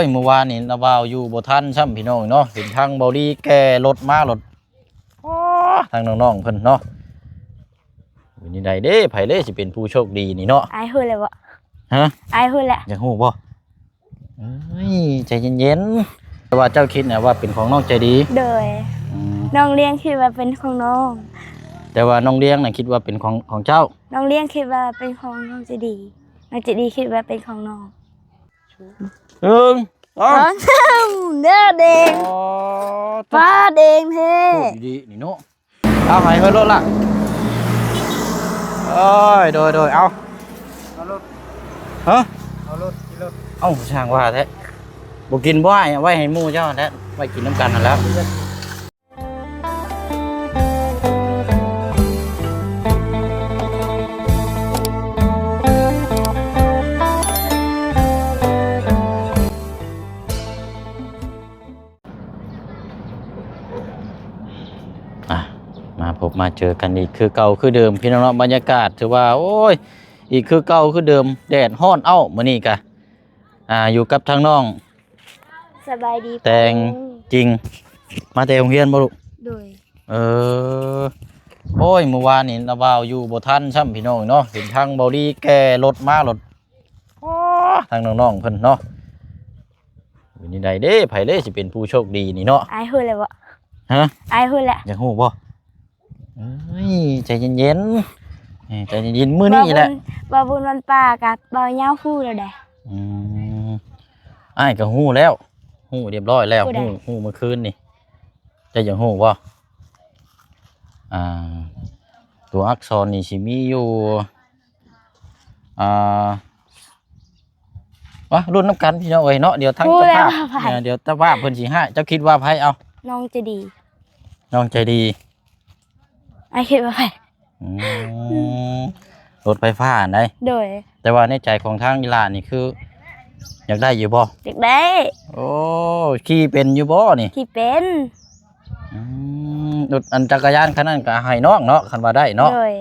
ຍ ມື້ວານນີ້ລະບ່າວຢູ່ບໍ່ທັນຊ້ຳພີ່ນ້ອງເນາະ ເຫັນທາງເບົາລີແກ່ລົດມາໂລດ ອໍ ທາງນ້ອງໆເພິ່ນເນາະ ເປັນຈັ່ງໃດເດ້ ໃຜເດ້ຊິເປັນຜູ້ໂຊກດີນີ້ເນາະ? ອ້າຍຮູ້ແລ້ວບໍ່? ຮະ? ອ້າຍຮູ້ແລ້ວ. ຢາກຮູ້ບໍ່? ເອີຍ ໃຈເຢັນໆ ແຕ່ວ່າເຈົ້າຄິດນະວ່າເປັນຂອງນ້ອງໃຈດີ? ໂດຍ. ອືມ ນ້ອງລ້ຽງຄິດວ່າເປັນຂອງນ້ອງ ແຕ່ວ່ານ້ອງລ້ຽງນະຄິດວ່າເປັນຂອງ ຂອງເຈົ້າ? ນ້ອງລ້ຽງຄິດວ່າເປັນຂອງນ້ອງໃຈດີ ນ້ອງໃຈດີຄິດວ່າເປັນຂອງນ້ອງ. ເອີງ ເອີ ເນື້ອແດງ ອໍ ຟ້າແດງແທ້ ໂອ້ ດີໆ ນີ້ເນາະ. ເອົາ ໃຫ້ເພິ່ນໂລດລະ ໂອ້ຍ ໂດຍໆ ເອົາ ເອົາລົດ ຮະ ເອົາລົດ ຂີ່ລົດ ເອົາ ຊ່າງວ່າແທ້ ບໍ່ກິນບໍ່ອ້າຍ ເອົາໄວ້ໃຫ້ໝູ່ເຈົ້າຫັ້ນແຫຼະ ໄວ້ກິນນຳກັນຫັ້ນແຫຼະ. ອ່ະ ມາພົບມາເຈີກັນອີກຄືເກົ່າຄືເດີມພີ່ນ້ອງເນາະ ບັນຍາກາດຖືວ່າ ໂອ້ຍ ອີກຄືເກົ່າຄືເດີມ ແດດຮ້ອນເອົ້າ ມື້ນີ້ກະ ອ່າ ຢູ່ກັບທາງນ້ອງ ສະບາຍດີ ແຕງຈິງ ມາແຕ່ໂຮງຮຽນບໍ່ລູກ? ໂດຍ. ເອີ ໂອ້ຍ ມື້ວານນີ້ລະບ່າວຢູ່ບໍ່ທັນຊ້ຳພີ່ນ້ອງເນາະ ເຫັນທາງເບົາລີແກ່ລົດມາໂລດ ອໍ ທາງນ້ອງໆເພິ່ນເນາະ ເປັນຈັ່ງໃດເດ້ ໃຜເດ້ຊິເປັນຜູ້ໂຊກດີນີ້ເນາະ? ອ້າຍຮູ້ແລ້ວບໍ່? ຮະ? ອ້າຍຮູ້ແລ້ວ. ຢາກຮູ້ບໍ່? ເອີຍ ໃຈເຢັນໆ ເອີ ໃຈເຢັນໆ ມື້ນີ້ແຫຼະ ວ່າບຸນ ວ່າບຸນວັນປ່າກັບບ່າວຍາວຮູ້ແລ້ວເດ້. ອືມ ອ້າຍກໍຮູ້ແລ້ວ ຮູ້ຮຽບຮ້ອຍແລ້ວ ຜູ້ໃດ? ຮູ້ ຮູ້ມື້ຄືນນີ້ ເຈົ້າຢາກຮູ້ບໍ່? ອ່າ ຕົວອັກສອນນີ້ຊິມີຢູ່ ອ່າ ມາລຸ້ນນຳກັນພີ່ນ້ອງເອີຍເນາະ ດຽວທາງເຈົ້າພາບ ເອີ ດຽວເຈົ້າພາບເພິ່ນຊິໃຫ້ ເຈົ້າຄິດວ່າໃຜ? ເອົາ ນ້ອງໃຈດີ ນ້ອງໃຈດີ ອ້າຍຄິດວ່າໃຜ? ອືມ ລົດໄຟຟ້າຫັ້ນໃດ໋ ໂດຍ ແຕ່ວ່າໃນໃຈຂອງທາງອີ່ຫຼ້ານີ້ຄືຢາກໄດ້ຢູ່ບໍ່? ຢາກໄດ້. ໂອ້ ຂີ່ເປັນຢູ່ບໍ່ນີ້? ຂີ່ເປັນ. ອືມ ລົດ ອັນຈັກກະຍານຄັນນັ້ນກໍໃຫ້ນ້ອງເນາະ ຄັນວ່າໄດ້ເນາະ ໂດຍ.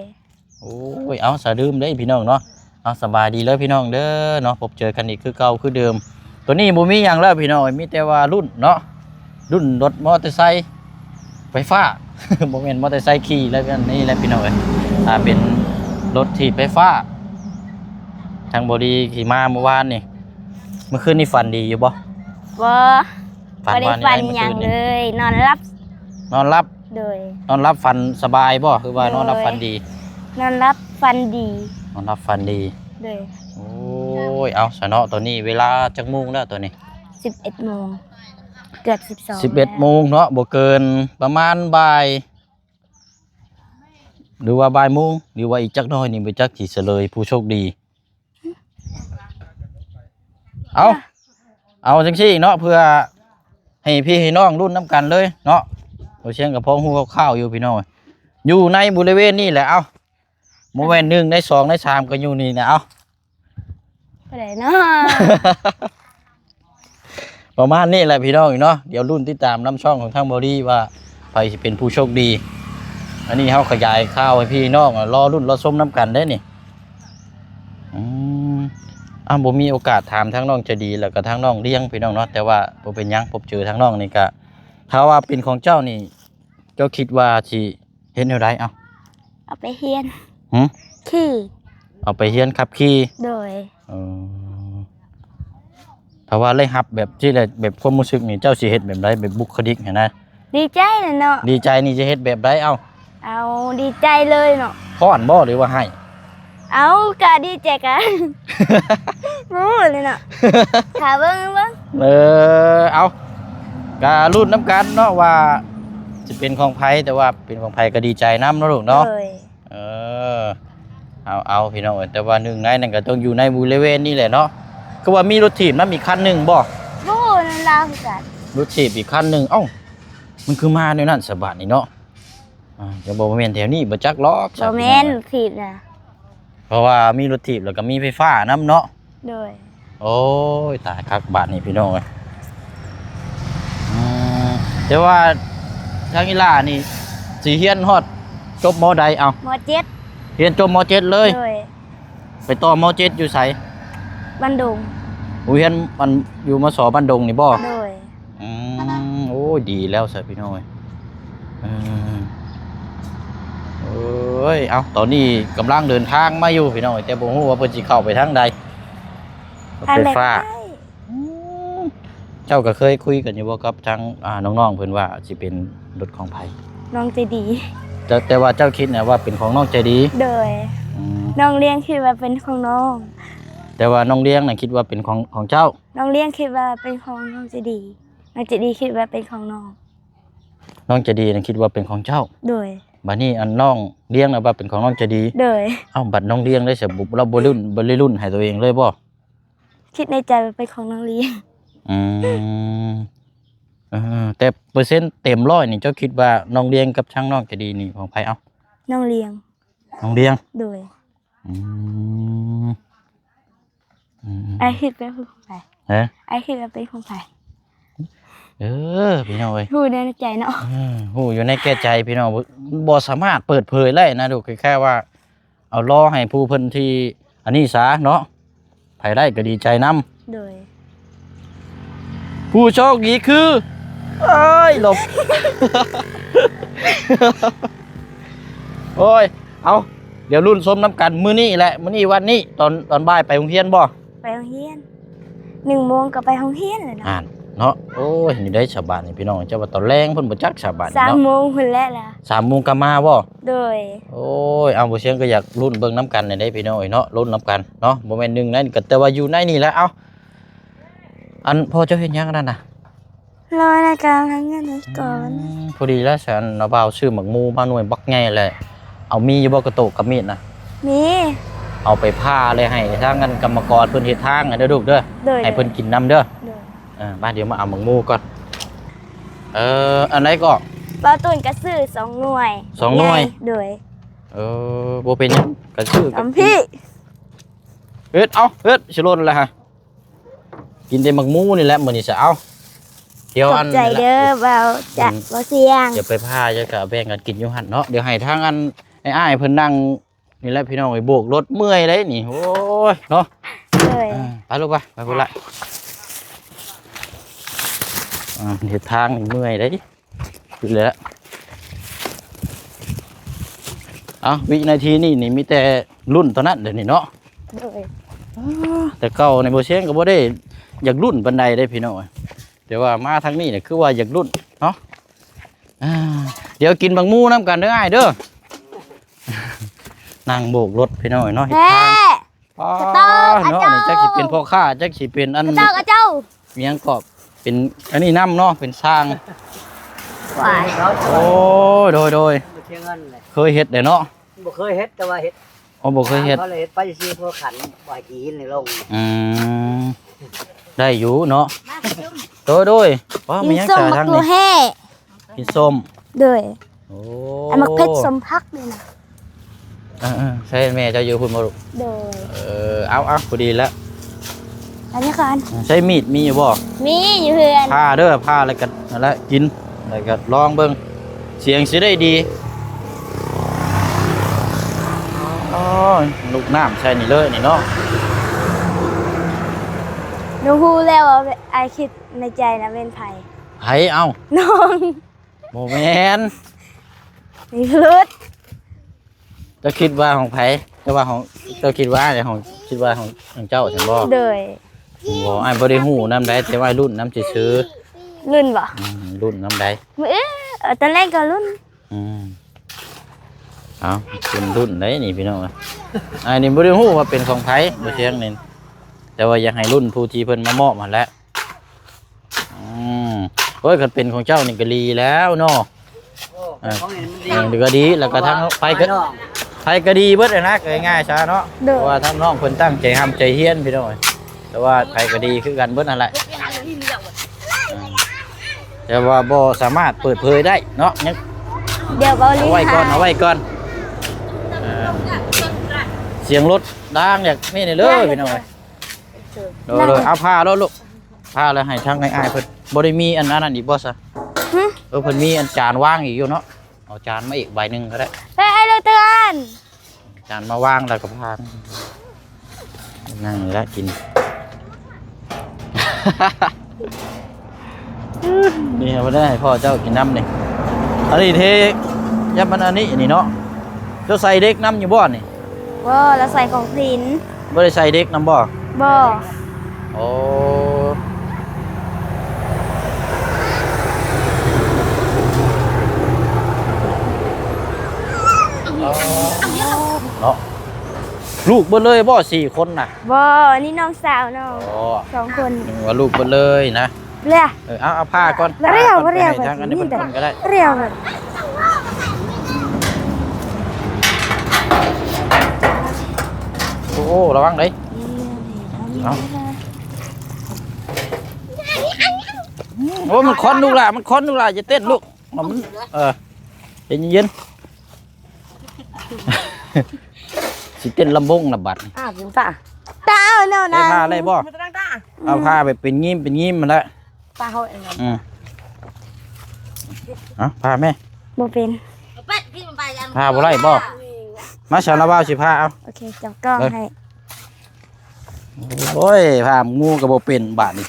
ໂອ້ຍ ເອົາ ສະດື່ມເດ້ພີ່ນ້ອງເນາະ ເອົາ ສະບາຍດີເດີພີ່ນ້ອງເດີເນາະ ພົບເຈີກັນອີກຄືເກົ່າຄືເດີມ. ໂຕນີ້ບໍ່ມີຫຍັງແລ້ວພີ່ນ້ອງເອີຍ ມີແຕ່ວ່າລຸ້ນເນາະ ລຸ້ນລົດມໍເຕີໄຊໄຟຟ້າ ບໍ່ແມ່ນມໍເຕີໄຊຂີ່ແລ້ວ ອັນນີ້ແຫຼະພີ່ນ້ອງເອີຍ ອ່າ ເປັນລົດຖີບໄຟຟ້າ ທາງບໍ່ດີຂີ່ມາມື້ວານນີ້. ມື້ຄືນນີ້ຝັນດີຢູ່ບໍ່? ບໍ່ ຝັນ ບໍ່ໄດ້ຝັນຫຍັງເລີຍ ນອນຫຼັບ ນອນຫຼັບ ໂດຍ ນອນຫຼັບຝັນສະບາຍບໍ່ ຄືວ່າ ໂດຍ ນອນຫຼັບຝັນດີ? ນອນຫຼັບຝັນດີ ນອນຫຼັບຝັນດີ ໂດຍ. ໂອ້ຍ ເອົາຊະເນາະ ຕອນນີ້ເວລາຈັກໂມງແລ້ວຕອນນີ້? ສິບເອັດໂມງ ເກືອບສິບສອງ ສິບເອັດໂມງເນາະ ບໍ່ເກີນປະມານບ່າຍ ຫຼືວ່າບ່າຍໂມງ ຫຼືວ່າອີກຈັກໜ້ອຍນີ້ ບໍ່ຈັກຊິສະເຫຼີຍຜູ້ໂຊກດີ. ເອົາ ເອົາຈັ່ງຊີ້ເນາະ ເພື່ອໃຫ້ພີ່ໃຫ້ນ້ອງລຸ້ນນຳກັນເລີຍເນາະ ບໍ່ຊຽງກໍພໍຮູ້ຄ່າວໆຢູ່ພີ່ນ້ອງ ຢູ່ໃນບໍລິເວນນີ້ແຫຼະ. ເອົາ ບໍ່ແມ່ນໜຶ່ງໃນສອງໃນສາມກໍຢູ່ນີ້ແຫຼະ. ເອົາ ບໍ່ໄດ້ເນາະ ປະມານນີ້ແຫຼະພີ່ນ້ອງເນາະ ດຽວລຸ້ນຕິດຕາມນຳຊ່ອງຂອງທາງເບົາດີວ່າໃຜຊິເປັນຜູ້ໂຊກດີ. ອັນນີ້ເຮົາຂະຫຍາຍຂ່າວໃຫ້ພີ່ນ້ອງລໍລຸ້ນລໍຊົມນຳກັນເດ້ນີ້. ອືມ ອ່າ ບໍ່ມີໂອກາດຖາມທາງນ້ອງໃຈດີ ແລ້ວກໍທາງນ້ອງລ້ຽງພີ່ນ້ອງເນາະ ແຕ່ວ່າບໍ່ເປັນຫຍັງ ພົບເຈີທາງນ້ອງນີ້ກະ ຖ້າວ່າເປັນຂອງເຈົ້ານີ້ ເຈົ້າຄິດວ່າຊິເຮັດແນວໃດ? ເອົາ ເອົາໄປຮຽນ ຫື? ຂີ່ ເອົາໄປຮຽນຂັບຂີ່ ໂດຍ. ເອີ ຖ້າວ່າໄດ້ຮັບແບບຊີ້ແຫຼະ ແບບຄວາມຮູ້ສຶກນີ້ ເຈົ້າຊິເຮັດແບບໃດ? ແບບບຸກຄະລິກຫັ້ນນະ ດີໃຈແຫຼະເນາະ. ດີໃຈນີ້ຈະເຮັດແບບໃດ? ເອົາ ເອົາດີໃຈເລີຍເນາະ. ຟ້ອນບໍ່ ຫຼືວ່າໄຫ້? ເອົາ ກະດີໃຈກະ ບໍ່ຮູ້ເລີຍເນາະ ຖ້າເບິ່ງ ເບິ່ງ. ເອີ ເອົາ ກະລຸ້ນນຳກັນເນາະວ່າຊິເປັນຂອງໃຜ ແຕ່ວ່າເປັນຂອງໃຜກະດີໃຈນຳເນາະລູກເນາະ. ໂດຍ. ເອີ ເອົາ ເອົາ ພີ່ນ້ອງເອີຍ ແຕ່ວ່າໜຶ່ງໃນນັ້ນກໍຕ້ອງຢູ່ໃນບໍລິເວນນີ້ແຫຼະເນາະ. ຄືວ່າມີລົດຖີບນຳອີກຄັນໜຶ່ງບໍ່? ບໍ່ຮູ້ນຳລາວຄືກັນ ລົດຖີບອີກຄັນໜຶ່ງ. ເອົ້າ ມັນຄືມາແນວນັ້ນສະບາດນີ້ເນາະ. ອ່າ ກໍບໍ່ແມ່ນແຖວນີ້ບໍ່ຈັກຫຼອກ ບໍ່ແມ່ນ ລົດຖີບນະ ເພາະວ່າມີລົດຖີບ ແລ້ວກໍມີໄຟຟ້ານຳເນາະ. ໂດຍ. ໂອ້ຍ ຕາຍຄັກບາດນີ້ພີ່ນ້ອງເອີຍ. ອືມ ແຕ່ວ່າທາງອີ່ຫຼ້ານີ້ຊິຮຽນຮອດຈົບ ມໍ ໃດ? ເອົາ ມໍ ເຈັດ. ຮຽນຈົບ ມໍ ເຈັດ ເລີຍ? ໂດຍ. ໄປຕໍ່ ມໍ ເຈັດ ຢູ່ໃສ? ບ້ານດົງ. ໂຮງຮຽນມັນຢູ່ ມສ ບ້ານດົງນີ້ບໍ່? ໂດຍ. ອືມ ໂອ້ຍ ດີແລ້ວຊະພີ່ນ້ອງເອີຍ. ເອີ ເອີຍ ເອົ້າ ຕອນນີ້ກຳລັງເດີນທາງມາຢູ່ພີ່ນ້ອງເອີຍ ແຕ່ບໍ່ຮູ້ວ່າເພິ່ນຊິເຂົ້າໄປທາງໃດ. ລົດໄຟຟ້າ. ອືມ ເຈົ້າກໍເຄີຍຄຸຍກັນຢູ່ບໍ່ກັບທາງ ອ່າ ນ້ອງໆເພິ່ນວ່າຊິເປັນລົດຂອງໃຜ? ນ້ອງໃຈດີ. ແຕ່ ແຕ່ວ່າເຈົ້າຄິດນະວ່າເປັນຂອງນ້ອງໃຈດີ? ໂດຍ. ອືມ ນ້ອງລ້ຽງຄິດວ່າເປັນຂອງນ້ອງ. ແຕ່ວ່ານ້ອງລ້ຽງນະຄິດວ່າເປັນຂອງ ຂອງເຈົ້າ? ນ້ອງລ້ຽງຄິດວ່າເປັນຂອງນ້ອງໃຈດີ. ນ້ອງໃຈດີຄິດວ່າເປັນຂອງນ້ອງ. ນ້ອງໃຈດີນະຄິດວ່າເປັນຂອງເຈົ້າ? ໂດຍ. ບາດນີ້ອັນນ້ອງລ້ຽງນະວ່າເປັນຂອງນ້ອງໃຈດີ? ໂດຍ. ເອົ້າ ບັດນ້ອງລ້ຽງໄດ້ຊະ ລາວບໍ່ລຸ້ນ ບໍ່ໄດ້ລຸ້ນໃຫ້ຕົວເອງເລີຍບໍ່? ຄິດໃນໃຈວ່າເປັນຂອງນ້ອງລ້ຽງ. ອືມ ເອີ ແຕ່ເປີເຊັນເຕັມຮ້ອຍນີ້ ເຈົ້າຄິດວ່ານ້ອງລ້ຽງກັບທາງນ້ອງໃຈດີນີ້ຂອງໃຜ? ເອົ້າ ນ້ອງລ້ຽງ. ນ້ອງລ້ຽງ. ໂດຍ. ອືມ ອືມ ອ້າຍຄິດເປັນຂອງໃຜ? ຮະ? ອ້າຍຄິດວ່າເປັນຂອງໃຜ? ເອີ ພີ່ນ້ອງເອີຍ ຮູ້ໃນໃຈເນາະ. ເອີ ຮູ້ຢູ່ໃນແກ່ໃຈພີ່ນ້ອງ ບໍ່ ບໍ່ສາມາດເປີດເຜີຍໄດ້ນະ ດູກ ຄ້າຍໆວ່າ ເອົາລໍໃຫ້ຜູ້ເພິ່ນທີ່ອັນນີ້ຊະເນາະ ໃຜໄດ້ກໍດີໃຈນຳ. ໂດຍ. ຜູ້ໂຊກດີຄື ເອີຍ ຫຼົບ ໂອ້ຍ ເອົາ ດຽວລຸ້ນຊົມນຳກັນມື້ນີ້ແຫຼະ ມື້ນີ້ວັນນີ້ ຕອນ ຕອນບ່າຍໄປໂຮງຮຽນບໍ່? ໄປໂຮງຮຽນ ໜຶ່ງໂມງກໍໄປໂຮງຮຽນແລ້ວເນາະ. ອ່ານເນາະ ໂອ້ຍ ນີ້ໄດ້ສະບາຍນີ້ພີ່ນ້ອງ ເຈົ້າວ່າຕອນແລງເພິ່ນບໍ່ຈັກສະບາຍນີ້ເນາະ ສາມໂມງພຸ້ນແຫຼະລະ. ສາມໂມງກໍມາບໍ່? ໂດຍ. ໂອ້ຍ ເອົາ ບໍ່ຊຽງກໍຢາກລຸ້ນເບິ່ງນຳກັນແດ່ເດ້ພີ່ນ້ອງເອີຍເນາະ ລຸ້ນນຳກັນເນາະ ບໍ່ແມ່ນໜຶ່ງໃນນີ້ກໍ ແຕ່ວ່າຢູ່ໃນນີ້ແຫຼະ. ເອົ້າ ອັນພໍ່ເຈົ້າເຮັດຫຍັງອັນນັ້ນນະ? ລອຍລາຍການຫາເງິນໃຫ້ກ່ອນ. ອືມ ພໍດີແລ້ວຊັ້ນ ນ້າບ່າວຊື້ໝາກໝູມາໜ່ວຍບັກໃຫຍ່ແຫຼະ ເອົາ ມີຢູ່ບໍ່ກະໂຕກກະມີດນະ? ມີ. ເອົາໄປຜ່າແລ້ວໃຫ້ທາງອັນກຳມະກອນເພິ່ນເຮັດທາງໃຫ້ເດີລູກເດີ. ໂດຍ. ໃຫ້ເພິ່ນກິນນຳເດີ. ໂດຍ. ເອີ ມາ ດຽວມາເອົາໝາກໝູກ່ອນ. ເອີ ອັນໃດກໍ? ບ່າວຕຸນກໍຊື້ສອງໜ່ວຍ. ສອງໜ່ວຍ? ໂດຍ. ເອີ ບໍ່ເປັນຫຍັງ ກໍຊື້ ອຳພີ້ ເຮັດ ເອົາ ເຮັດ ຊິຫຼົ່ນແລ້ວຫະ. ກິນແຕ່ໝາກໝູນີ້ແຫຼະມື້ນີ້ຊະ. ເອົາ ດຽວ ຂອບໃຈເດີບ່າວຈະ ອືມ ບ່າວຊຽງ ດຽວໄປຜ່າ ແລ້ວກໍແບ່ງກັນກິນຢູ່ຫັ້ນເນາະ. ດຽວໃຫ້ທາງອັນອ້າຍໆເພິ່ນນັ່ງນີ້ແຫຼະພີ່ນ້ອງເອີຍ ໂບກລົດເມື່ອຍເດ້ນີ້ ໂອ້ຍເນາະ. ເອີ ໄປລູກໄປ ໄປພຸ້ນລະ. ອ່າ ເຮັດທາງນີ້ເມື່ອຍເດ້. ຄືແລ້ວ ເອົ້າ ວິນາທີນີ້ນີ້ມີແຕ່ລຸ້ນເທົ່ານັ້ນເດ້ນີ້ເນາະ. ໂດຍ. ແຕ່ເກົ່ານີ້ບໍ່ຊຽງກໍບໍ່ໄດ້ຢາກລຸ້ນປານໃດເດ້ພີ່ນ້ອງ ແຕ່ວ່າມາທາງນີ້ນີ້ຄືວ່າຢາກລຸ້ນເນາະ. ອ່າ ດຽວກິນບັກໝູນຳກັນເດີອ້າຍເດີ. ນັ່ງໂບກລົດພີ່ນ້ອງເນາະ ເຮັດທາງ. ປາດ ເນາະ ອັນນີ້ຈັກຊິເປັນພໍ່ຄ້າ ຈັກຊິເປັນອັນ ເຈົ້າ ເຈົ້າ ມີຫຍັງກໍເປັນອັນນີ້ນຳເນາະ ເປັນຊ່າງ. ວ້າຍ ໂອ້ຍ ໂດຍ ໂດຍ ບໍ່ເສຍເງິນເລີຍ ເຄີຍເຮັດແດ່ເນາະ. ບໍ່ເຄີຍເຮັດ ແຕ່ວ່າເຮັດ ອໍ ບໍ່ເຄີຍເຮັດ ເຂົາເລີຍເຮັດໄປຊື່ ເພື່ອຂັນບໍ່ໃຫ້ຂີ້ຫີນນີ້ລົງ. ອືມ ໄດ້ຢູ່ເນາະ. ໂດຍ ໂດຍ ວ້າ ມີຫຍັງສາທາງນີ້? ກິນສົ້ມ ໂດຍ. ໂອ້ ອັນໝາກເຜັດສົ້ມຜັກນີ້ນະ. ເອີໆ ໃສ່ແມ່ເຈົ້າຢູ່ພຸ້ນບໍ່ລູກ? ໂດຍ. ເອີ ເອົາໆ ພໍດີແລ້ວ. ອັນນີ້ກ່ອນ ໃຊ້ມີດມີຢູ່ບໍ່? ມີຢູ່ເຮືອນ. ຜ່າເດີ ຜ່າແລ້ວກໍນັ້ນແຫຼະ ກິນ ແລ້ວກໍລອງເບິ່ງ ສຽງຊິໄດ້ດີ. ອໍ ລູກນ້ຳໃສ່ນີ້ເລີຍນີ້ເນາະ. ໜູຮູ້ແລ້ວວ່າອ້າຍຄິດໃນໃຈນະແມ່ນໃຜ? ໃຜ? ເອົ້າ ນ້ອງ. ບໍ່ແມ່ນ ມີພິລຸດ. ເຈົ້າຄິດວ່າຂອງໃຜ? ເຈົ້າວ່າຂອງ ເຈົ້າຄິດວ່າຂອງ ຄິດວ່າຂອງ ຂອງເຈົ້າຊັ້ນບໍ່? ໂດຍ. ບໍ່ ອ້າຍບໍ່ໄດ້ຮູ້ນຳໃດ ແຕ່ວ່າລຸ້ນນຳຊື່ໆ. ລຸ້ນບໍ່? ອືມ ລຸ້ນນຳໃດ? ມື້ ເອີ ຕອນແລກກໍລຸ້ນ. ອືມ ເອົາ ເປັນລຸ້ນໃດນີ້ພີ່ນ້ອງເອີຍ. ອ້າຍນີ້ບໍ່ໄດ້ຮູ້ວ່າເປັນຂອງໃຜ ບໍ່ເຖິງນີ້ ແຕ່ວ່າຢາກໃຫ້ລຸ້ນຜູ້ທີ່ເພິ່ນມາມອບຫັ້ນແຫຼະ. ອືມ ໂອ້ຍ ຄັນເປັນຂອງເຈົ້ານີ້ກໍດີແລ້ວເນາະ. ໂອ້ ເອີ ຂອງນີ້ມັນດີ ເອີ ກໍດີ ແລ້ວກໍທັງໃຜກໍ ໃຜກໍດີເບິດນະ ກໍງ່າຍຊະເນາະ. ໂດຍ. ເພາະວ່າທັງນ້ອງເພິ່ນຕັ້ງໃຈຮ່ຳໃຈຮຽນພີ່ນ້ອງເອີຍ ແຕ່ວ່າໃຜກໍດີຄືກັນເບິດຫັ້ນແຫຼະ. ເອີ ແຕ່ວ່າບໍ່ສາມາດເປີດເຜີຍໄດ້ເນາະ ຍັງ ດຽວເອົາໄວ້ກ່ອນ ເອົາໄວ້ກ່ອນ. ເອີ ສຽງລົດດັງຢ່າງນີ້ເດີພີ່ນ້ອງເອີຍ. ໂດຍ ໂດຍ ເອົາຜ້າໂລດລູກ ຜ້າແລ້ວໃຫ້ທາງອ້າຍໆເພິ່ນ. ບໍ່ໄດ້ມີອັນ ອັນນັ້ນອີກບໍ່ຊະ? ຫຶ? ເອີ ເພິ່ນມີອັນຈານວາງອີກຢູ່ເນາະ ເອົາຈານມາອີກໃບໜຶ່ງກໍໄດ້. ເອີ ໄອ້ລູກເຕືອນ ຈານມາວາງແລ້ວກໍພານັ່ງນີ້ລະກິນ. ນີ້ ບໍ່ໄດ້ໃຫ້ພໍ່ເຈົ້າກິນນຳນີ້. ອັນນີ້ເທ ຢ່າມັນອັນນີ້ ອັນນີ້ເນາະ. ເຈົ້າໃສ່ເດັກນຳຢູ່ບໍ່ນີ້? ບໍ່ ລາວໃສ່ຂອງຂວັນ. ບໍ່ໄດ້ໃສ່ເດັກນຳບໍ່? ບໍ່. ໂອ້ ເນາະ. ລູກເບິດເລີຍບໍ່ ສີ່ຄົນນະ? ບໍ່ ອັນນີ້ນ້ອງສາວນ້ອງ ອໍ ສອງຄົນ. ນຶກວ່າລູກເບິດເລີຍນະ. ເລີຍ ເອີ ເອົາ ເອົາຜ້າກ່ອນ. ລຽວ ລຽວ ໃຫ້ທາງອັນນີ້ເພິ່ນກ່ອນກໍໄດ້. ລຽວ ໂອ້ ລະວັງເດ້. ເອົາ ໂອ້ ມັນຄວັນລູກຫຼ້າ ມັນຄວັນລູກຫຼ້າ ຢ່າເຕັ້ນລູກ. ມັນ ເອີ ໃຈເຢັນໆ. ຊິເຕັ້ນລຳວົງລະບັດນີ້. ອ້າວ ຕາ ຕາເອົາແນວນັ້ນ. ເອີ ຜ້າໄດ້ບໍ່? ເອົາຜ້າໄປເປັນຍິ້ມເປັນຍິ້ມຫັ້ນແຫຼະ. ຕາເຮົາເອງ. ອືມ ເອົາຜ້າແມ່. ບໍ່ເປັນ. ຜ້າບໍ່ໄດ້ບໍ່? ມາ ສາວລາວບ່າວຊິຜ້າເອົາ. ໂອເຄ ຈັບກ້ອງໃຫ້. ໂອ້ຍ ຜ້າງູກໍບໍ່ເປັນບາດນີ້.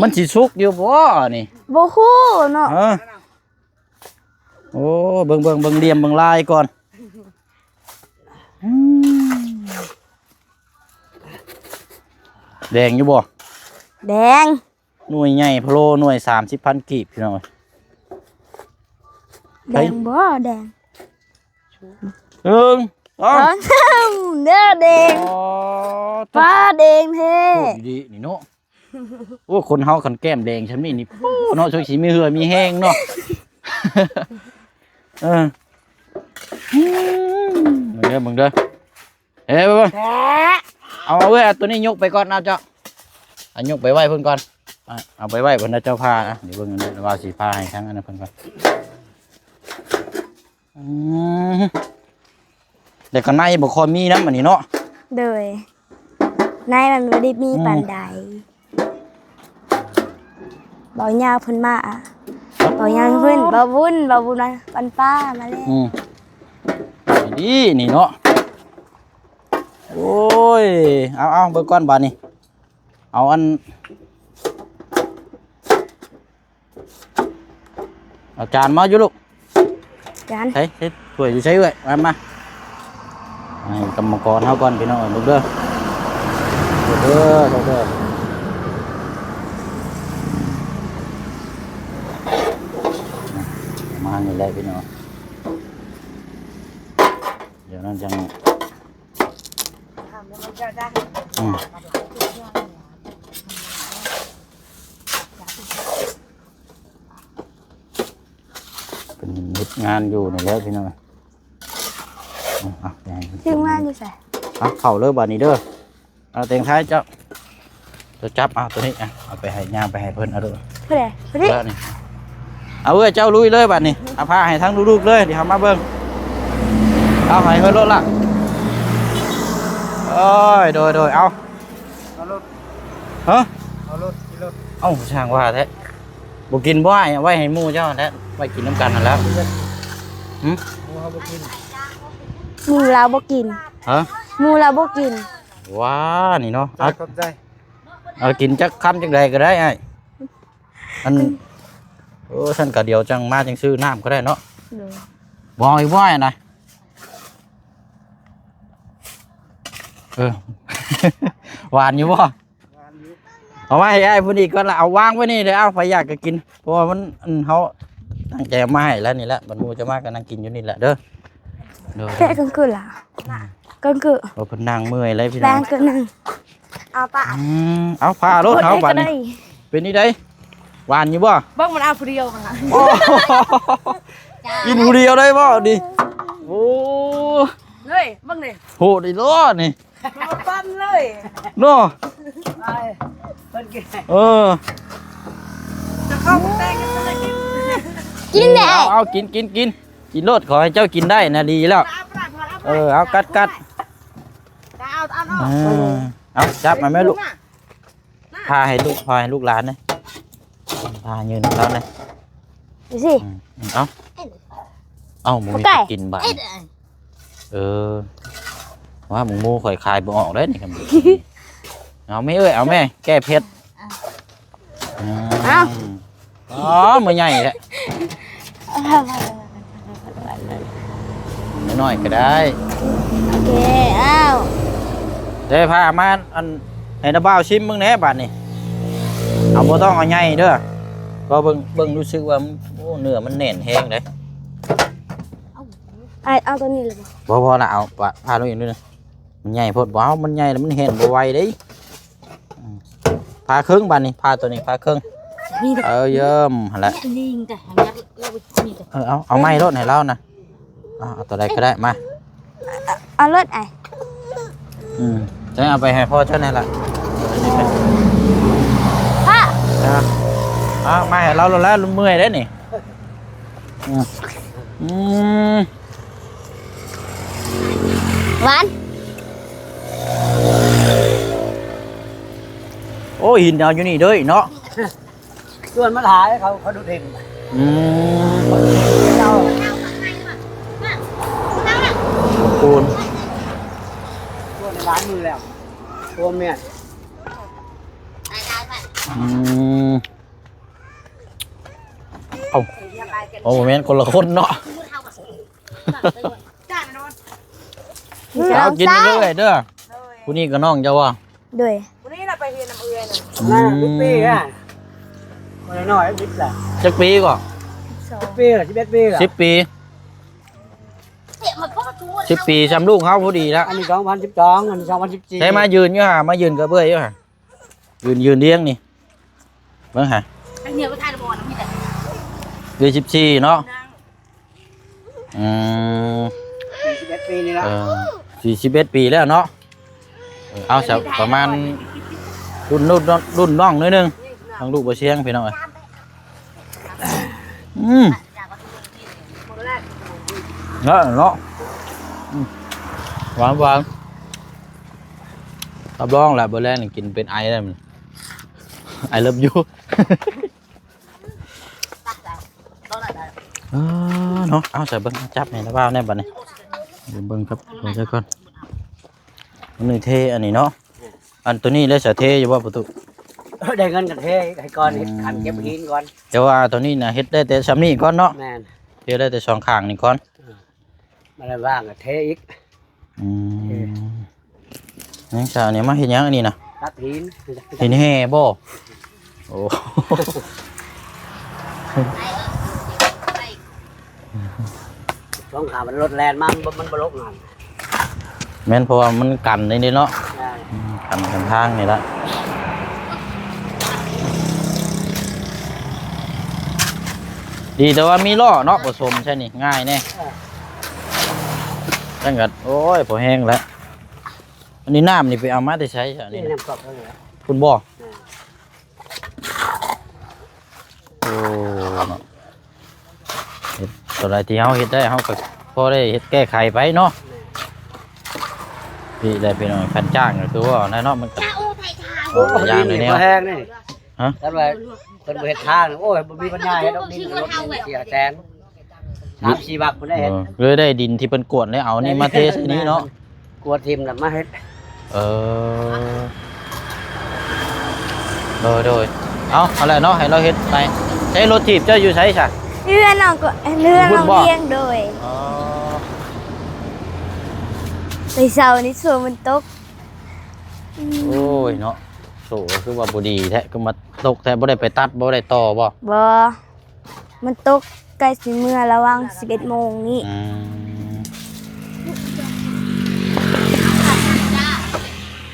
ມັນຊິສຸກຢູ່ບໍ່ນີ້? ບໍ່ຮູ້ເນາະ. ເອີ ໂອ້ ເບິ່ງ ເບິ່ງ ເບິ່ງຫຼ່ຽມເບິ່ງລາຍກ່ອນ. ອືມ ແດງຢູ່ບໍ່? ແດງ. ໜ່ວຍໃຫຍ່ໂພໂລ ໜ່ວຍສາມສິບພັນກີບ ພີ່ນ້ອງເອີຍ. ແດງບໍ່? ແດງ. ໜຶ່ງ ສອງ ເດີ ແດງ. ອໍ ຟ້າແດງແທ້ ໂອ້ ດີໆ ນີ້ເນາະ. ໂອ້ ຄົນເຮົາຄັນແກ້ມແດງຊ່ຳນີ້ນີ້ ໂອ້ ເນາະ ສົງຊິມີເຫື່ອມີແຮງເນາະ. ເອີ ອືມ ເບິ່ງເດີ ເບິ່ງເດີ. ເອີ ເບິ່ງ ເອົາ ເອົາເວີ້ຍ ເອົາໂຕນີ້ຍົກໄປກ່ອນ ເອົາເຈົ້າ ເອົາຍົກໄປໄວ້ເພິ່ນກ່ອນ. ເອົາໄປໄວ້ເພິ່ນນະ ເຈົ້າຜ້ານະ. ດຽວເບິ່ງວ່າຊິຜ້າໃຫ້ທາງອັນນັ້ນເພິ່ນກ່ອນ. ອືມ ແລ້ວກໍໃນບໍ່ຄ່ອຍມີນຳອັນນີ້ເນາະ. ໂດຍ ໃນມັນບໍ່ໄດ້ມີ ອືມ ປານໃດ. ເບົາຍາວເພິ່ນມາ ເບົາຍາວເພິ່ນ ເບົາບຸນ ເບົາບຸນມາປັນປາມາແລ້ວ. ອືມ ດີນີ້ເນາະ. ໂອ້ຍ ເອົາໆ ເບິ່ງກ່ອນບາດນີ້ ເອົາອັນ ເອົາຈານມາຢູ່ລູກ. ຈານ ໃສ່ ໃສ່ຖ້ວຍຢູ່ໃສເອື້ອຍ? ມາ ມາ ໃຫ້ກຳມະກອນເຮົາກ່ອນ ພີ່ນ້ອງເອີຍ. ເບິ່ງເດີ ເບິ່ງເດີ ເບິ່ງເດີ. ມານີ້ແຫຼະ ພີ່ນ້ອງ. ດຽວນັ້ນຈັ່ງ ອືມ ເພິ່ນເຮັດງານຢູ່ນີ້ແຫຼະ ພີ່ນ້ອງ. ເອົາ ເອົາ ເຮັດງານຢູ່ໃສ? ເອົາ ເຂົ້າເລີຍບາດນີ້ເດີ. ເອົາແຕງໄທເຈົ້າ ເຈົ້າຈັບເອົາໂຕນີ້ ເອົາໄປໃຫ້ ຍ່າງໄປໃຫ້ເພິ່ນເອົາເດີ. ຜູ້ໃດ? ຜູ້ນີ້ ເອີ ນີ້ ເອົາເອີຍ ເຈົ້າລຸຍເລີຍບາດນີ້. ເອົາພາໃຫ້ທາງລູກໆເລີຍ ດຽວເຮົາມາເບິ່ງ. ເອົາໃຫ້ເພິ່ນໂລດລະ. ໂອ້ຍ ໂດຍໆ ເອົາ ເອົາລົດ ຮະ ເອົາລົດ ຂີ່ລົດ. ເອົ້າ ຊ່າງວ່າແທ້. ບໍ່ກິນບໍ່ອ້າຍ? ເອົາໄວ້ໃຫ້ໝູ່ເຈົ້າຫັ້ນແຫຼະ ໄວ້ກິນນຳກັນຫັ້ນແຫຼະ. ຫື? ໝູ່ເຮົາບໍ່ກິນ. ໝູ່ລາວບໍ່ກິນ. ຮະ? ໝູ່ລາວບໍ່ກິນ. ວ້າ ນີ້ເນາະ. ຂອບໃຈ ເອົາ ເອົາກິນຈັກຄຳຈັກໃດກໍໄດ້ອ້າຍ. ອັນ ເອີ ຊັ້ນກະດຽວຈັ່ງມາຈັ່ງຊື້ນ້ຳກໍໄດ້ເນາະ. ໂດຍ ບໍ່ເອົາອີກບໍ່ອ້າຍນະ? ເອີ ຫວານຢູ່ບໍ່? ເອົາມາໃຫ້ອ້າຍເພິ່ນອີກກ່ອນລະ ເອົາວາງໄວ້ນີ້ເດີ. ເອົາ ໃຜຢາກກໍກິນ ເພາະວ່າມັນ ອັນ ເຮົາຕັ້ງໃຈເອົາມາໃຫ້ແລ້ວນີ້ແຫຼະ. ບັດໝູ່ຈະມາກໍນັ່ງກິນຢູ່ນີ້ແຫຼະເດີ. ໂດຍ ແກະກັນຄືລະ ອືມ ກັນຄື ໂອ້ ເພິ່ນນັ່ງເມື່ອຍເລີຍພີ່ນ້ອງ ແປງກັນໜຶ່ງ. ເອົາປະ ອືມ ເອົາພາໂລດເຮົາບາດນີ້. ເປັນຈັ່ງໃດ ຫວານຢູ່ບໍ່? ເບິ່ງມັນເອົາຜູ້ດຽວຫັ້ນລະ. ໂອ້ ກິນຜູ້ດຽວໄດ້ບໍ່ນີ້? ໂອ້ ເຮີ້ຍ ເບິ່ງນີ້ ໂຫດອີ່ຫຼໍ່ນີ້. ປັ່ນເລີຍເນາະ. ເອີ ກິນແດ່ ເອົາ ເອົາ ກິນ ກິນ ກິນ ກິນໂລດ. ຂໍໃຫ້ເຈົ້າກິນໄດ້ນະ ດີແລ້ວ. ເອີ ເອົາ ກັດ ກັດ ເອົາ ເອົາ ເອົາ ເອີ ເອົາ ຈັບມາແມ່ລູກ. ພາໃຫ້ລູກ ພາໃຫ້ລູກຫຼານນະ ພາຢືນນຳລາວນະ. ດູຊິ ອືມ ເອົາ ເອົາ ບໍ່ມີໃຜກິນບາດນີ້. ເອີ ວ່າໝູ່ຂ້ອຍຂາຍບໍ່ອອກເດ້ນີ້. ເອົາແມ່ເອີຍ ເອົາແມ່ ແກ້ເຜັດ. ເອົາ ອໍ ມື້ໃຫຍ່ແທ້ ນ້ອຍໆກໍໄດ້. ໂອເຄ ອ້າວ ເດ້ ພາມາ ອັນ ໃຫ້ນ້າບ່າວຊິມເບິ່ງແດ່ບາດນີ້. ເອົາ ບໍ່ຕ້ອງເອົາໃຫຍ່ເດີ ເວົ້າເບິ່ງ ເບິ່ງ ຮູ້ສຶກວ່າ ໂອ້ ເນື້ອມັນແໜ້ນແຮງເດ້. ອ້າຍ ເອົາຕົວນີ້ເລີຍບໍ່? ບໍ່ ບໍ່ລະ ເອົາ ພາ ພາລົງອີກໜ້ອຍໜຶ່ງ. ມັນໃຫຍ່ໂພດ ບໍ່ເອົາ ມັນໃຫຍ່ແລ້ວມັນແຫ້ງບໍ່ໄຫວເດ້. ອືມ ຜ່າເຄິ່ງບາດນີ້ ຜ່າຕົວນີ້ ຜ່າເຄິ່ງ. ນີ້ເດີ ເອີ ຢ້ຳ ຫັ້ນແຫຼະ ນີ້ແຕ່ ເອີ ເອົາ ເອົາໄມ້ໂລດໃຫ້ລາວນະ. ເອົາ ເອົາຕົວໃດກໍໄດ້ ມາ ເອົາໂລດອ້າຍ. ອືມ ໃຊ້ເອົາໄປໃຫ້ພໍ່ເຈົ້າແດ່ລະ. ພໍ່ ເອົາ ເອົາມາໃຫ້ລາວໂລດແລ້ວ ເມື່ອຍເດ້ນີ້. ອືມ ອືມ ຫວານ. ໂອ້ ຫີນເອົາຢູ່ນີ້ເດີເນາະ ສ່ວນມັນຫຼາຍ ເຂົາ ເຂົາດູດຖິ້ມ. ອືມ ເຂົາດູດຖິ້ມເຈົ້າ ປູນ ສ່ວນຫຼາຍມື້ແລ້ວ ໂອ້ແມ່ນ. ອືມ ເອົ້າ ໂອ້ ແມ່ນຄົນລະຄົນເນາະ. ເຈົ້າກິນເລື້ອຍເດີ ຜູ້ນີ້ກໍນ້ອງເຈົ້າບໍ່? ໂດຍ ຜູ້ນີ້ລະໄປຮຽນນຳເອື້ອຍນະ. ອືມ ສິບປີລະ ຄົນນ້ອຍສິບລະ. ຈັກປີກໍ? ສິບປີລະ ສິບເອັດປີລະ ສິບປີ. ສິບປີ ຊ່ຳລູກເຮົາພໍດີລະ. ອັນນີ້ສອງພັນສິບສອງ ອັນນີ້ສອງພັນສິບສີ່. ໃຊ້ມາຢືນຢູ່ຫາ ມາຢືນກັບເອື້ອຍຢູ່ຫາ. ຢືນ ຢືນລຽງນີ້ ເບິ່ງຫາ ເດືອນສິບສີ່ເນາະ. ອືມ ສີ່ສິບເອັດປີນີ້ລະ ເອີ ສີ່ສິບເອັດປີແລ້ວເນາະ. ເອີ ເອົາ ປະມານລຸ້ນ ລຸ້ນ ລຸ້ນນ້ອງໜ້ອຍໜຶ່ງ ທາງລູກບໍ່ຊຽງ ພີ່ນ້ອງເອີຍ. ອືມ ເນາະ ເນາະ ອືມ ຫວານ ຫວານ. ຮັບຮອງລະ ມື້ແລງນີ້ກິນເປັນໄອແລ້ວ I love you. ເອີ ເນາະ ເອົາ ໃສ່ເບິ່ງ ຈັບໃຫ້ລະບ່າວແດ່ບາດນີ້. ເບິ່ງກັບຫົວໃຈກ່ອນ ມັນເທອັນນີ້ເນາະ. ອັນໂຕນີ້ໄດ້ສະເທຢູ່ບໍ່ປະຕູ? ໄດ້ເງິນກໍເທໃຫ້ກ່ອນ ເຮັດ ອືມ ຂັນເກັບຫີນກ່ອນ. ແຕ່ວ່າໂຕນີ້ນະ ເຮັດໄດ້ແຕ່ຊ່ຳນີ້ກ່ອນເນາະ. ແມ່ນ ເຮັດໄດ້ແຕ່ສອງຂ້າງນີ້ກ່ອນ. ເອີ ມາແລ້ວວ່າງກໍເທອີກ. ອືມ ເອີ ຍັງຊານີ້ມາເຮັດຫຍັງອັນນີ້ນະ? ຕັກຫີນ. ຫີນແຮ່ບໍ່? ໂອ້ ສອງຂາມັນລົດແລ່ນມາ ມັນບໍ່ ມັນບໍ່ລົງຫັ້ນ. ແມ່ນ ເພາະວ່າມັນກັນນີ້ເນາະ. ໃຊ່ ອືມ ກັນກັນທາງນີ້ລະ. ດີແຕ່ວ່າມີລໍ້ເນາະ ປະສົມໃສ່ນີ້ງ່າຍແດ່. ເອີ ຈັ່ງກໍ ໂອ້ຍ ພໍແຮງແລ້ວ. ອັນນີ້ນ້ຳນີ້ໄປເອົາມາແຕ່ໃສຊະນີ້? ນີ້ນ້ຳກອກເຮົານີ້ແຫຼະ ພຸ້ນບໍ່? ແມ່ນ. ໂອ້ ເນາະ ເຮັດ ຕົວໃດທີ່ເຮົາເຮັດໄດ້ ເຮົາກໍພໍໄດ້ເຮັດແກ້ໄຂໄປເນາະ. ແມ່ນ. ນີ້ແຫຼະພີ່ນ້ອງ ຄັນຈ້າງກໍຄືວ່ານັ້ນເນາະ ມັນກໍ ໂອ້ ຫຼາຍຢ່າງເລີຍນີ້ ບໍ່ແຮງນີ້. ຮະ? ຄັນວ່າເພິ່ນບໍ່ເຮັດທາງ ໂອ້ຍ ບໍ່ມີປັນຍາເຮັດດອກ ດິນລົດເສຍແສນ ສາມສີ່ບັກພຸ້ນໄດ້ເຮັດ. ເອີ ເລີຍໄດ້ດິນທີ່ເພິ່ນກວດ ແລ້ວເອົານີ້ມາເທໃສ່ນີ້ເນາະ. ກວດຖິ້ມແລ້ວມາເຮັດ. ເອີ ໂດຍໆ ເອົາ ເອົາແຫຼະເນາະ ໃຫ້ລາວເຮັດໄປ. ໃຊ້ລົດຖີບເຈົ້າຢູ່ໃສຊະ? ເຮືອນນ້ອງກໍ ເຮືອນນ້ອງ ພຸ້ນບໍ່? ລຽງ ໂດຍ. ອໍ ແຕ່ເຊົ້ານີ້ຝົນມັນຕົກ. ອືມ ໂອ້ຍເນາະ ໂຊກໍຄືວ່າບໍ່ດີແທ້ ຄືມາຕົກແທ້. ບໍ່ໄດ້ໄປຕັດ ບໍ່ໄດ້ຕໍ່ບໍ່? ບໍ່. ມັນຕົກໃກ້ຊິເມືອລະຫວ່າງສິບເອັດໂມງນີ້. ອື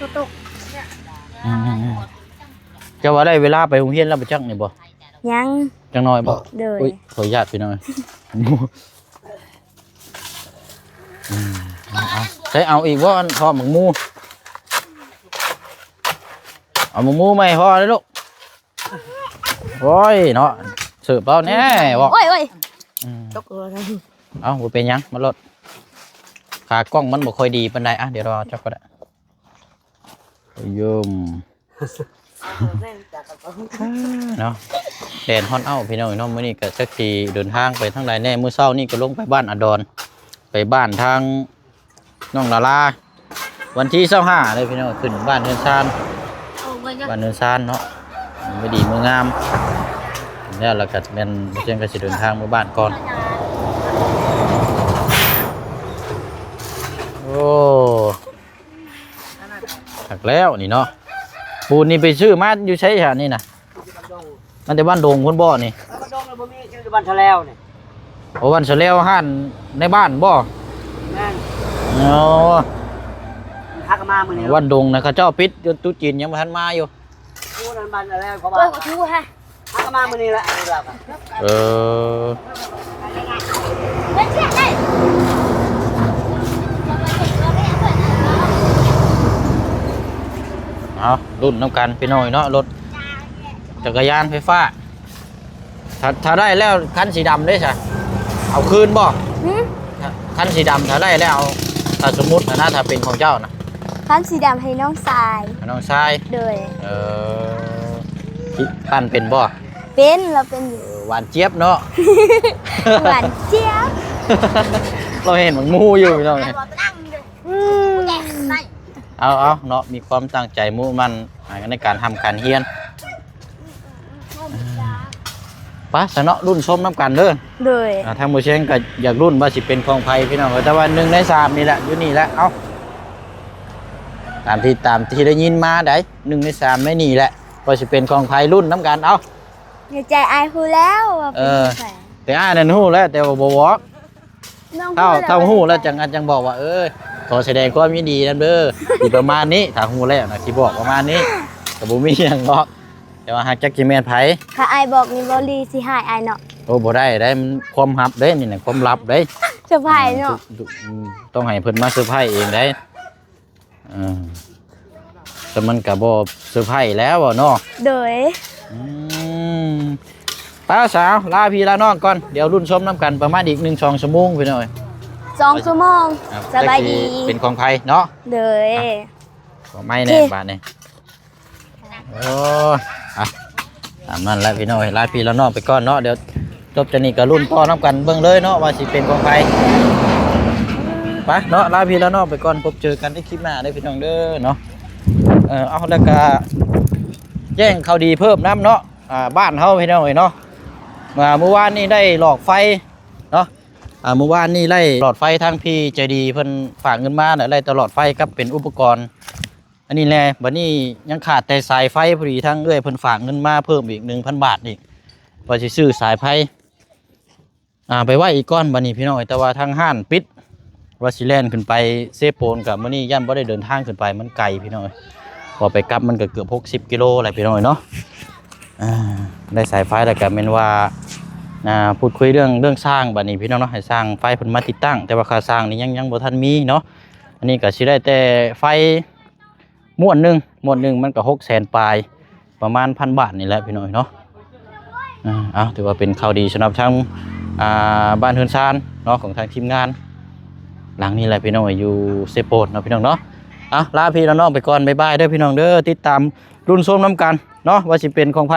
ມ ຕົກ. ອືມ ເຈົ້າວ່າໄດ້ເວລາໄປໂຮງຮຽນແລ້ວບໍ່ຈັກນີ້ບໍ່? ຍັງ. ຈັກໜ້ອຍບໍ່? ໂດຍ. ອຸ້ຍ ຂໍອະນຸຍາດພີ່ນ້ອງ. ອືມ ເອົາ ເອົາ ໃຊ້ເອົາອີກບໍ່ ອັນ ເພາະໝາກໝູ່? ເອົາໝາກໝູ່ໃໝ່ພໍເດີ້ລູກ. ໂອ້ຍເນາະ ເສີບເອົາແດ່ເວົ້າ. ໂອ້ຍ ໂອ້ຍ ອືມ ຕົກເລີຍ. ເອົ້າ ບໍ່ເປັນຫຍັງ ມາໂລດ. ຂາກ້ອງມັນບໍ່ຄ່ອຍດີປານໃດ. ອ່ະ ດຽວເຮົາຈັບກໍໄດ້. ໂອ້ຍ ເນາະ ແດດຮ້ອນເອົ້າພີ່ນ້ອງເນາະ. ມື້ນີ້ກໍຈັກຊິເດີນທາງໄປທາງໃດແດ່. ມື້ເຊົ້ານີ້ກໍລົງໄປບ້ານອາດອນ ໄປບ້ານທາງນ້ອງລາລາ. ວັນທີຊາວຫ້າເດ້ພີ່ນ້ອງ ຂຶ້ນບ້ານເຮືອນຊານ. ບ້ານເນີນຊານເນາະ ມື້ດີມື້ງາມ ແລ້ວ ແລ້ວກໍແມ່ນເຊິ່ງກໍຊິເດີນທາງເມືອບ້ານກ່ອນ. ໂອ້ ຄັກແລ້ວນີ້ເນາະ. ປູນນີ້ໄປຊື້ມາຢູ່ໃສຫານີ້ນະ? ມາແຕ່ບ້ານດົງພຸ້ນບໍ່ນີ້? ບ້ານດົງບໍ່ມີ ຊື້ຢູ່ບ້ານສະແລວນີ້. ໂອ້ ບ້ານສະແລວ ຮ້ານໃນບ້ານບໍ່? ແມ່ນ. ອໍ ຫາກໍມາມື້ນີ້. ບ້ານດົງນະ ເຂົາເຈົ້າປິດຢູ່ ຕຸດຈີນຍັງບໍ່ທັນມາຢູ່. ໂອ້ ນັ້ນບ້ານສະແລວເຂົາວ່າ. ໂອ້ ກໍຖືວ່າ ຫາກໍມາມື້ນີ້ແຫຼະ. ເອີ ເອົາ ລຸ້ນນຳກັນພີ່ນ້ອງເນາະ ລົດຈັກກະຍານໄຟຟ້າ. ຖ້າ ຖ້າໄດ້ແລ້ວຄັນສີດຳເດ້ຊະ ເອົາຄືນບໍ່? ຫື? ຄັນສີດຳຖ້າໄດ້ແລ້ວ ຖ້າສົມມຸດນະ ຖ້າເປັນຂອງເຈົ້ານະ. ຄັນສີດຳໃຫ້ນ້ອງຊາຍ. ໃຫ້ນ້ອງຊາຍ? ໂດຍ. ເອີ ປັ່ນເປັນບໍ່? ເປັນ ລາວເປັນຢູ່. ເອີ ຫວານຈຽບເນາະ. ຫວານຈຽບ. ລາວເຫັນໝາກໝູຢູ່ພີ່ນ້ອງ. ອືມ ເອົາ ເອົາເນາະ ມີຄວາມຕັ້ງໃຈມຸ່ງໝັ້ນໃນການຮ່ຳການຮຽນ. ໄປຊະເນາະ ລຸ້ນຊົມນຳກັນເດີ. ໂດຍ. ອ່າ ທາງໝູ່ຊຽງກໍຢາກລຸ້ນວ່າຊິເປັນຂອງໃຜພີ່ນ້ອງເອີຍ ແຕ່ວ່າໜຶ່ງໃນສາມນີ້ແຫຼະ ຢູ່ນີ້ແຫຼະ. ເອົ້າ ຕາມທີ່ ຕາມທີ່ໄດ້ຍິນມາໃດ໋ ໜຶ່ງໃນສາມໃນນີ້ແຫຼະ ວ່າຊິເປັນຂອງໃຜ ລຸ້ນນຳກັນ. ເອົ້າ ໃນໃຈອ້າຍຮູ້ແລ້ວວ່າເປັນຂອງໃຜ. ເອີ ແຕ່ອ້າຍນັ້ນຮູ້ແລ້ວ ແຕ່ວ່າບໍ່ບອກ. ຖ້າ ຖ້າຮູ້ແລ້ວຈັ່ງ ຈັ່ງບອກວ່າ ເອີ ຂໍສະແດງຄວາມຍິນດີນຳເດີ ຊິປະມານນີ້. ຖ້າຮູ້ແລ້ວນະ ຊິບອກປະມານນີ້ ກໍບໍ່ມີຫຍັງດອກ. ແຕ່ວ່າຫາກຈັກຊິແມ່ນໃຜ. ຖ້າອ້າຍບອກນີ້ ບໍ່ລີຊິຮ້າຍອ້າຍເນາະ. ໂອ້ ບໍ່ໄດ້ໄດ໋ ມັນຄວາມລັບເດ້ ນີ້ນະ ຄວາມລັບເດ້. ເຊີໄພຣສ໌ເນາະ. ອືມ ຕ້ອງໃຫ້ເພິ່ນມາເຊີໄພຣສ໌ເອງໄດ໋. ເອີ ແຕ່ມັນກໍບໍ່ເຊີໄພຣສ໌ແລ້ວເນາະ. ໂດຍ. ອືມ ໄປສາວ ລາພີ່ລານ້ອງກ່ອນ ດຽວລຸ້ນຊົມນຳກັນປະມານອີກໜຶ່ງສອງຊົ່ວໂມງພີ່ນ້ອງເອີຍ. ສອງຊົ່ວໂມງ. ສະບາຍດີ. ເປັນຂອງໃຜເນາະ. ໂດຍ. ຂໍໄມ້ແດ່ບາດນີ້. ໂອ້ຍ ອ່ະ ຕາມນັ້ນແຫຼະພີ່ນ້ອງເອີຍ ລາພີ່ລານ້ອງໄປກ່ອນເນາະ. ດຽວຈົບຈາກນີ້ກໍລຸ້ນຕໍ່ນຳກັນເບິ່ງເລີຍເນາະ ວ່າຊິເປັນຂອງໃຜ. ໄປເນາະ ລາພີ່ລານ້ອງໄປກ່ອນ ພົບເຈີກັນໃນຄລິບໜ້າເດີພີ່ນ້ອງເດີເນາະ. ເອີ ເອົາ ແລ້ວກະແຈ້ງຂ່າວດີເພີ່ມນຳເນາະ. ອ່າ ບ້ານເຮົາພີ່ນ້ອງເອີຍເນາະ ອ່າ ມື້ວານນີ້ໄດ້ຫຼອດໄຟເນາະ. ອ່າ ມື້ວານນີ້ໄດ້ຫຼອດໄຟ ທາງພີ່ໃຈດີເພິ່ນຝາກເງິນມາ ແລ້ວໄດ້ຕະຫຼອດໄຟກັບເປັນອຸປະກອນ ອັນນີ້ແຫຼະ. ບັດນີ້ຍັງຂາດແຕ່ສາຍໄຟ ພໍດີທາງເອື້ອຍເພິ່ນຝາກເງິນມາເພີ່ມອີກໜຶ່ງພັນບາດນີ້ ວ່າຊິຊື້ສາຍໄຟ ອ່າ ໄປໄວ້ອີກກ່ອນບັດນີ້ພີ່ນ້ອງເອີຍ. ແຕ່ວ່າທາງຮ້ານປິດ ວ່າຊິແລ່ນຂຶ້ນໄປເຊໂປນ ກໍມື້ນີ້ຢ້ານບໍ່ໄດ້ເດີນທາງຂຶ້ນໄປ ມັນໄກພີ່ນ້ອງເອີຍ. ເພາະໄປກັບມັນກໍເກືອບຫົກສິບກິໂລແຫຼະພີ່ນ້ອງເອີຍເນາະ. ອ່າ ໄດ້ສາຍໄຟແລ້ວກໍແມ່ນວ່າ ອ່າ ພູດຄຸຍເລື່ອງ ເລື່ອງຊ່າງບັດນີ້ພີ່ນ້ອງເນາະ ໃຫ້ຊ່າງໄຟເພິ່ນມາຕິດຕັ້ງ ແຕ່ວ່າຄ່າຊ່າງນີ້ຍັງ ຍັງບໍ່ທັນມີເນາະ. ອັນນີ້ກໍຊິໄດ້ແຕ່ໄຟ ມ້ວນໜຶ່ງ ມ້ວນໜຶ່ງມັນກໍຫົກແສນປາຍ ປະມານພັນບາດນີ້ແຫຼະພີ່ນ້ອງເນາະ. ເອົາ ຖືວ່າເປັນຂ່າວດີສຳລັບທາງ ອ່າ ບ້ານເຮືອນຊານເນາະ ຂອງທາງທີມງານຫຼັງນີ້ແຫຼະພີ່ນ້ອງ ຢູ່ເຊໂປນເນາະພີ່ນ້ອງເນາະ. ເອົາ ລາພີ່ລານ້ອງໄປກ່ອນ ບາຍບາຍເດີພີ່ນ້ອງເດີ. ຕິດຕາມລຸ້ນຊົມນຳກັນເນາະ ວ່າຊິເປັນຂອງໃຜ.